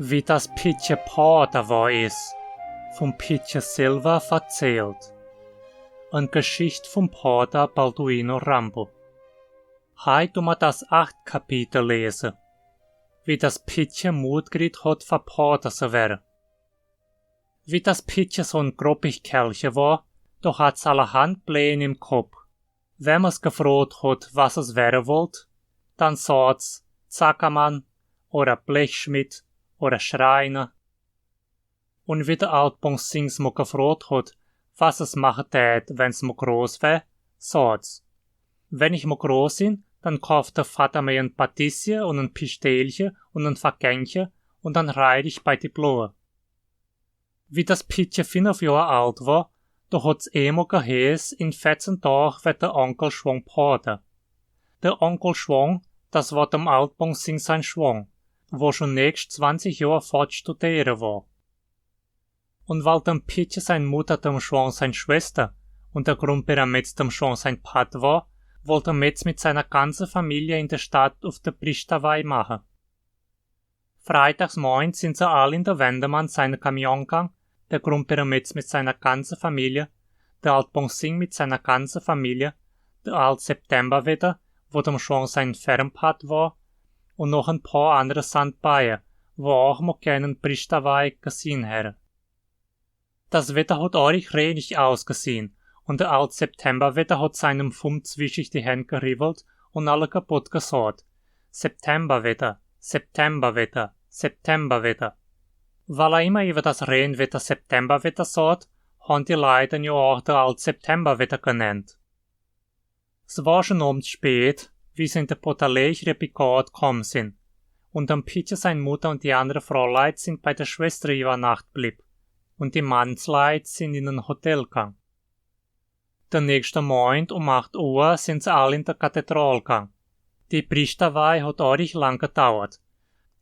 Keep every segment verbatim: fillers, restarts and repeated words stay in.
Wie das Pietje Pater war is, vom Pietje selber verzählt. Eine Geschichte vom Pater Balduino Rambo. Heute tun wir das acht Kapitel lesen. Wie das Pietje Mut gekriegt hat, für Pater zu werden. Wie das Pietje so ein groppig Kerlche war, da hat's allerhand Pläne im Kopf. Wenn man's gefragt hat, was es werden wollt, dann sagt's Zackermann oder Blechschmied oder Schreiner. Und wie der Altbonsings mo gefragt hat, was es machen tät, wenn's mo groß wär, sagt's: „Wenn ich mo groß sin, dann kauft der Vater mir ein Patische und ein Pischtelche und ein Vergängche und dann reid ich bei die Blohe.“ Wie das Pietje fünf Jahr alt war, da hat's emol geheiß, in vierzehn Tag wird der Onkel Schwang Pater. Der Onkel Schwang, das war dem Altbonsing sein Schwang, wo schon nächst zwanzig Jahr fort studieren war. Und weil dem Pietje sein Mutter dem Schwang sein Schwester und der Grumpeter Metz dem Schwang sein Pat war, wollt der Metz mit seiner ganzen Familie in der Stadt auf der Priesterweih machen. Freitags morgens sind sie all in der Wendemann seine Kamion gegangen, der Grumpeter Metz mit seiner ganzen Familie, der Altbonsing mit seiner ganzen Familie, der Alt Septemberwetter, wo dem Schwang sein Fernpart war, und noch ein paar andere Sandbeier, wo auch mo keinen Priesterweih gesehen hätten. Das Wetter hat ordentlich regnig ausgesehen, und der Alt Septemberwetter hat seinem Fumm zwischig die Hände geriwwelt und alle kaputt gesagt: „Septemberwetter, Septemberwetter, Septemberwetter.“ Weil er immer über das Regenwetter Septemberwetter sagt, haben die Leute ihn ja auch der Alt Septemberwetter genannt. Es war schon abends spät, wie sie in der Potalech Repikort gekommen sind, und dem Pietje sein Mutter und die andere Frouleit sind bei der Schwester über Nacht blieb, und die Mannsleit sind in ein Hotel gegangen. Der nächste Morgen um acht Uhr sind sie all in der Kathedral gegangen. Die Priesterweih hat ordentlich lang gedauert,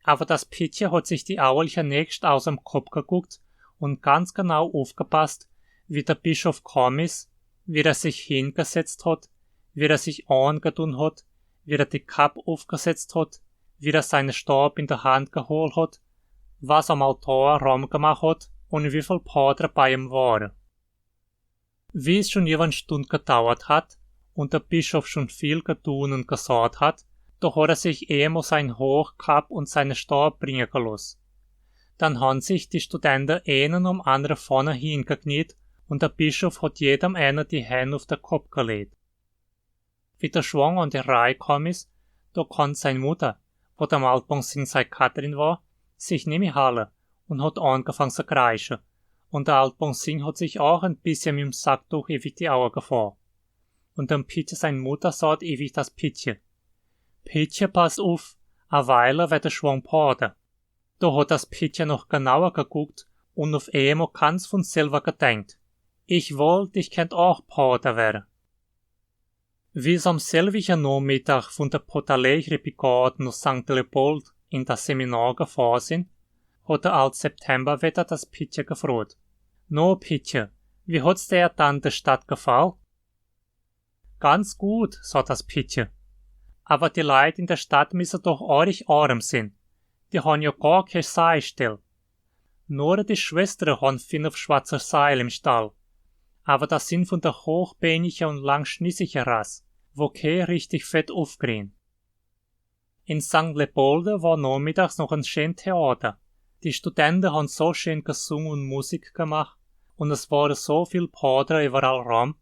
aber das Pietje hat sich die Auelcher nächst aus dem Kopf geguckt und ganz genau aufgepasst, wie der Bischof gekommen ist, wie er sich hingesetzt hat, wie er sich angetan hat, wie er die Kapp aufgesetzt hat, wie er seinen Stab in der Hand geholt hat, was am Altar rumgemacht hat und wie viel Pater bei ihm waren. Wie es schon über eine Stunde gedauert hat und der Bischof schon viel getan und gesagt hat, da hat er sich emol sein Hoch, Kapp und seinen Stab bringen gelassen. Dann haben sich die Studenten einen um anderen vorne hingekniet und der Bischof hat jedem einen die Hände auf den Kopf gelegt. Wie der Schwang an die Reih gekommen ist, da kann seine Mutter, wo dem Altbonsing sei Kathrin war, sich nimmi halten und hat angefangen zu kreischen. Und der Altbonsing hat sich auch ein bisschen mit dem Sacktuch ewig die Augen gefahren. Und dem Pietje sein Mutter sagt ewig das Pietje: „Pietje, pass auf, a Weile wird der Schwang Pater.“ Da hat das Pietje noch genauer geguckt und auf emol ganz von selber gedenkt: „Ich wollt, ich könnt auch Pater werden.“ Wie sie am selwigen Nachmittag von der Potalech Repikort nach Sankt Leopold in das Seminar gefahren sind, hat der Alt Septemberwetter das Pietje gefragt: „No, Pietje, wie hat's dir dann die Stadt gefallen?“ „Ganz gut“, sagt das Pietje. „Aber die Leute in der Stadt müssen doch ordentlich arm sein. Die haben ja gar keine Seilstelle. Nur die Schwestern haben fünf schwarze Seile im Stall. Aber das sind von der hochbeinigen und langschnissigen Rasse, wo keine richtig fett aufkriegen.“ In Sankt Leopolde war nachmittags noch ein schönes Theater. Die Studenten haben so schön gesungen und Musik gemacht und es waren so viel Pater überall rum,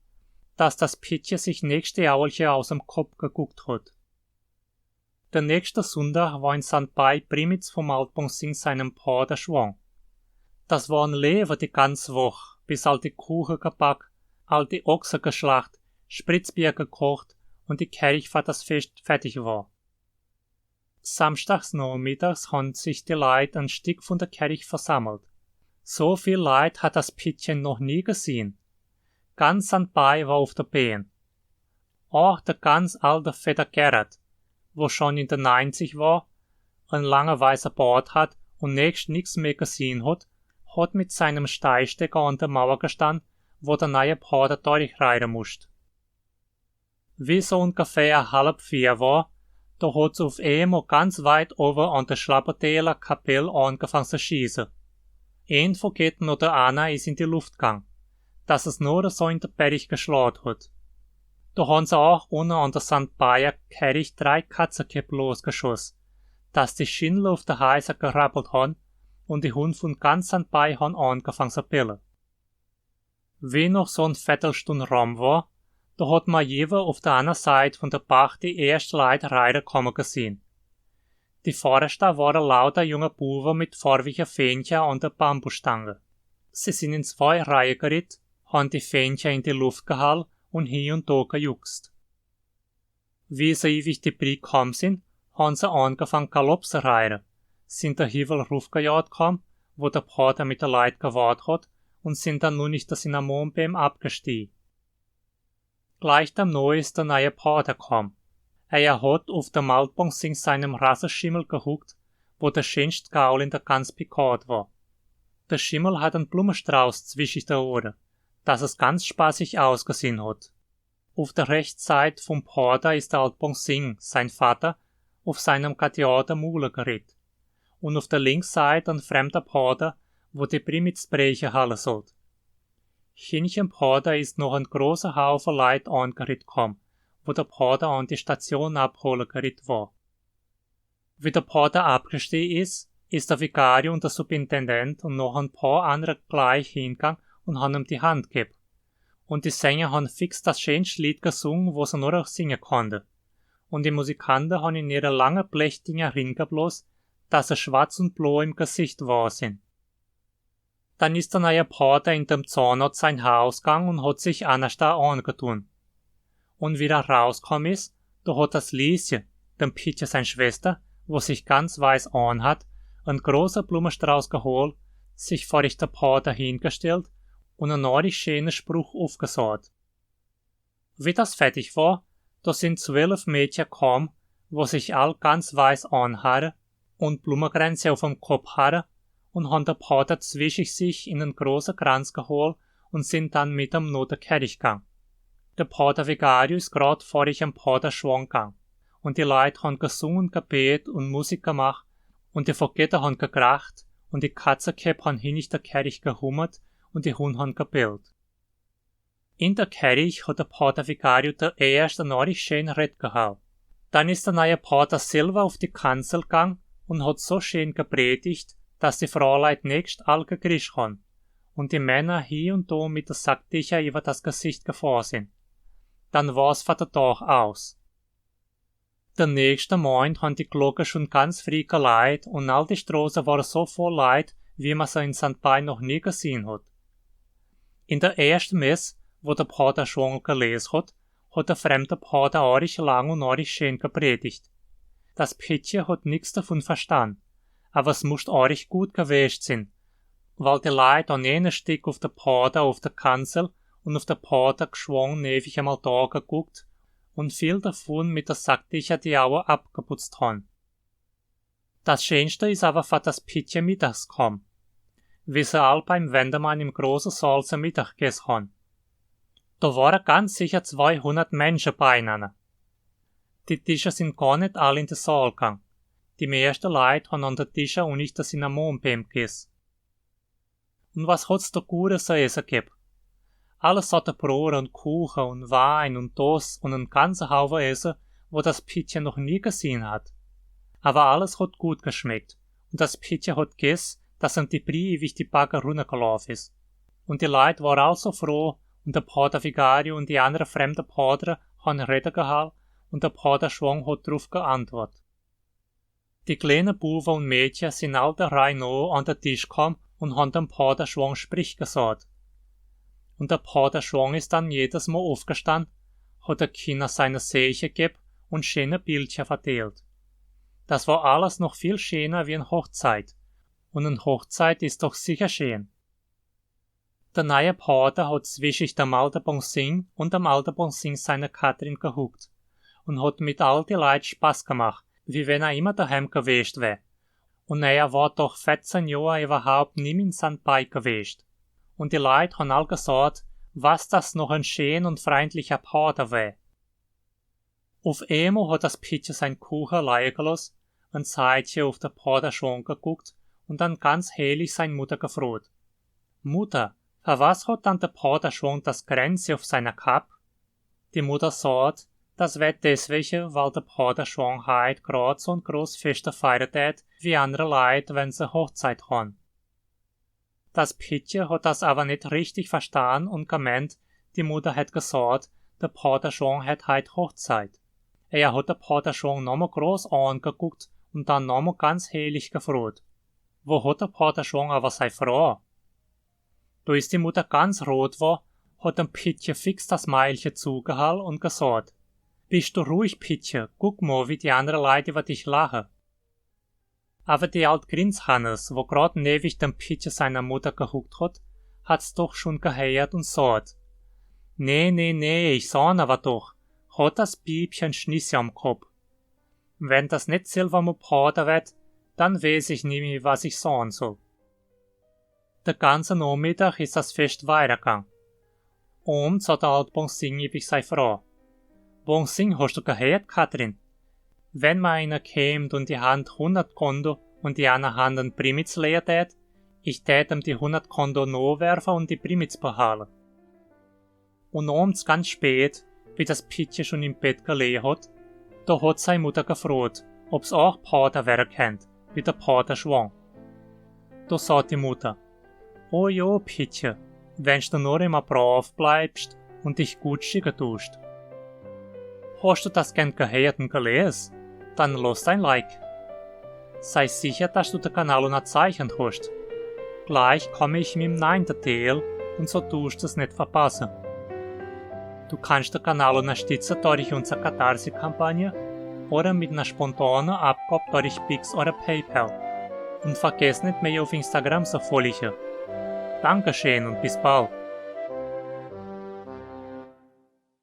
dass das Pietje sich nächst die Auelcher aus dem Kopf geguckt hat. Der nächste Sonntag war in Sankt Bei Primitz vom Altbonsing seinem Pater Schwang. Das war ein Leben die ganze Woche, bis all die Kuchen gebacken, all die Ochsen geschlacht, Spritzbier gekocht und die Kirche für das Fest fertig war. Samstags nachmittags haben sich die Leute ein Stück von der Kirche versammelt. So viel Leute hat das Pietje noch nie gesehen. Ganz Sankt Bei war auf der Beine. Auch der ganz alte Vetter Gerhard, wo schon in der neunzig war, ein langer weißer Bart hat und nächst nichts mehr gesehen hat, hat mit seinem Steinstecker an der Mauer gestanden, wo der neue Pater durchreiten musste. Wie so ungefähr halb vier war, Do hot's uf emol ganz weit owe an de Schlappertäler Kapell angefange zu schieße. Een Vogete no de anner is in die Luft gang, dass es nur so in de Berg geschlaat hot. Do han se aach unne an de Sankt Baier Kerch drei Katzekepp losgeschoss, dass die Schinle uf de Heiser gerappelt han un die Hund vun ganz Sankt Bai han angefange zu belle. Wie noch so'n Vettelstund rom war, do hot ma jewe uf de anner Seit vun de Bach die erscht Leit reide komme gesehn. Die vorschta ware lauter junge Buwe mit farwige Fähncher an de Bambustange. Se sin in zwei Reihe geritt, han die Fähncher in die Luft gehall un hie un do gejuckst. Wie se iwwig die Brick komm sin, han se angefang Galopp zu reide, sin de Hiwwel rufgejaat komm, wo de Pater mit de Leit gewaart hot, un sin dann nu nich de Zinamonbäm abgestie. Gleich demno is de neie Pater komm. Er hot uf dem Altbonsing seinem Rasseschimmel gehuckt, wo de scheenst Gaul in de ganz Pikad war. De Schimmel hat en Blummestrauß zwischi de Ohre, dass es ganz spaßig ausgesehn hot. Uf de rechts Seit vum Pater is de Altbonsing, sein Vater, uf seinem Gadiader Mule geritt. Un uf de links Seit en fremder Pater, wo die Brimitz breche halle sollt. Hinnerm Pater is noch en großer Haufe Leit angeritt komm, wo de Pater an die Station abhole geritt war. Wie de Pater abgestie is, is de Vikario un de Superintendent un noch en paar annere gleich hingang un han em die Hand geb. Un die Sänger han fix das scheenst Lied gesung, wo se nur singe konnte. Un die Musikante han in ihre lange Blechdinger ringeblos, dass se schwarz un blo im Gesicht war sin. Dann is de neie Pater in dem Zahnarzt sein Haus gang un hot sich annerscht angetun. Un wie er rauskomm is, do hot das Liesje, dem Pitje sein Schwester, wo sich ganz weiß an hat, en großer Blummestrauß geholt, sich vor ich de Pater hingestellt un en ordentlich scheene Spruch ufgesaat. Wie das fertig war, do sin zwölf Mädche komm, wo sich all ganz weiß an harre un Blummekränze uf em Kopp harre un han de Pater zwischig sich in en große Kranz geholt un sin dann mit em no de Kerch gang. De Pater Vikario is grad vor ich em Pater Schwang gang. Un die Leit han gesung un gebet un Musik gemach un die Vogete han gekracht un die Katzekepp han hinnig de Kerch gehummert un die Hund han gebellt. In de Kerch hot de Pater Vikario de erscht en ordentlich scheen Red gehall. Dann is de neie Pater selwer uf die Kanzel gang un hot so scheen gepredigt, dass die Frouleit nächst all gegrisch han un die Männer hie un do mit de Sackticher iwwer das Gesicht gefahr sin. Dann war's fer de Dag aus. De nächste Morn han die Glocke schun ganz frieh geleit un all die Stroße ware so voll Leit, wie ma se in Sankt Bai noch nie gesehn hot. In de erschte Mess, wo de Pater Schwang geles hot, hot de fremde Pater ordentlich lang un ordentlich scheen gepredigt. Das Pitje hot nix devun verstan, awer es musst ordentlich gut gewest sin, weil die Leit an eene Stick uf de Pater uf de Kanzel un uf de Pater Schwang newig emal do geguckt un viel devun mit de Sackticher die Aue abgeputzt han. Das Scheenste is awer fer das Pitje mittags komm, wie se all beim Wendemann im große Saal zu Mittag gess han. Do ware ganz sicher zweihundert Mensche beinanner. Die Tische sin gar net all in de Saal gang. Die meerschte Leit han an de Tische unnig de Zinamonbäm gess. Un was hot's do Gures zu esse geb? Alles satte Brode un Kuche un Wein un Toast un en ganze Haufe Esse, wo das Pitje noch nie gesehn hat. Awer alles hot gut geschmeckt un das Pitje hot gess, dass em die Brie iwwig die Backe runnergelaaf is. Un die Leit ware all so froh un de Pater Vikario un die annere fremde Pater han Rede gehall un de Pater Schwang hot druf geantwort. Die kleene Buwe un Mädche sin all de Reih no an de Tisch komm un han dem Pater Schwang Sprich gesaat. Un de Pater Schwang is dann jedes Mol ufgestan, hot de Kinner seine Seche geb un scheene Bildcher verdeelt. Das war alles noch viel scheener wie en Hochzeit. Un en Hochzeit is doch sicher scheen. De neie Pater hot zwischig dem alte Bonsing un dem alte Bonsing seine Kathrin gehuckt un hot mit all die Leit Spaß gemach, wie wenn er immer daheim gewest wär. Un er war doch verzehn Johr iwwerhaupt nimm in Sankt Bai gewest. Un die Leit han all gesaat, was das noch en scheen un freindlicher Pater wär. Uf emol hot das Pittje sein Kuche leie geloss, en Zeitche uf de Pater Schwang geguckt un dann ganz heelich sein Mutter gefroht: „Mutter, fer was hot dann de Pater Schwang das Kränzche uf seiner Kapp?“ Die Mutter saht, das wär deswege, weil de Pater Schwang heit grad so'n groß Fescht feiere dät, wie annere Leit, wenn se Hochzeit hon. Das Pittje hot das awer nit richtig verstahn un gemeent, die Mutter hätt gesaht, de Pater Schwang hätt heit Hochzeit. Er hot de Pater Schwang nomol groß angeguckt un dann nomol ganz heelich gefroht: „Wo hot de Pater Schwang awer sei Fraa?“ Do is die Mutter ganz rot wor, hot dem Pittje fix das Meilche zugehall un gesaht: „Bist du ruhig, Pittje, guck mol, wie die annere Leit iwwer dich lache.“ Awer die alt Grinshannes, wo grad newig dem Pittje seiner Mutter gehuckt hot, hat's doch schun geheert un saht: „Nee, nee, nee, ich sahn awer doch, hot das Biebche en Schnissje am Kopp. Wenn das net selwer mol Pater werd, dann weeß ich nimmi, was ich sahn soll.“ De ganze Nomiddag is das Fescht weidergang. Owends hot de alt Bonsing iwwig sei Fraa: „Bonsing, hoscht du geheert, Kathrin? Wenn mer einer käm un die Hand hunnert Kondo un die anner Hand en Primitz leie dät, ich dät em die hunnert Kondo nowerfe un die Primitz behalle.“ Un owends ganz spät, wie das Pittje schun im Bett geleie hot, do hot sei Mutter gefroht, ob's aach Pater werre kennt, wie de Pater Schwang. Do saht die Mutter: „O jo, Pittje, wenn du nur immer brav bleibst un dich gut schicke tust.“ Hoscht du das gern geheert un gelees? Dann loss en Like. Sei sicher, dass du de Kanal unnerzeichent hoscht. Gleich komm ich mim neiente Deel un so duscht es net verpasse. Du kannscht de Kanal unnerstitze dorich unser Katharsi-Kampagne oder mit ner spontane Abgab dorich Pix oder PayPal. Un vergess net, mei uf Instagram zu folliche. Dankeschön un bis bald.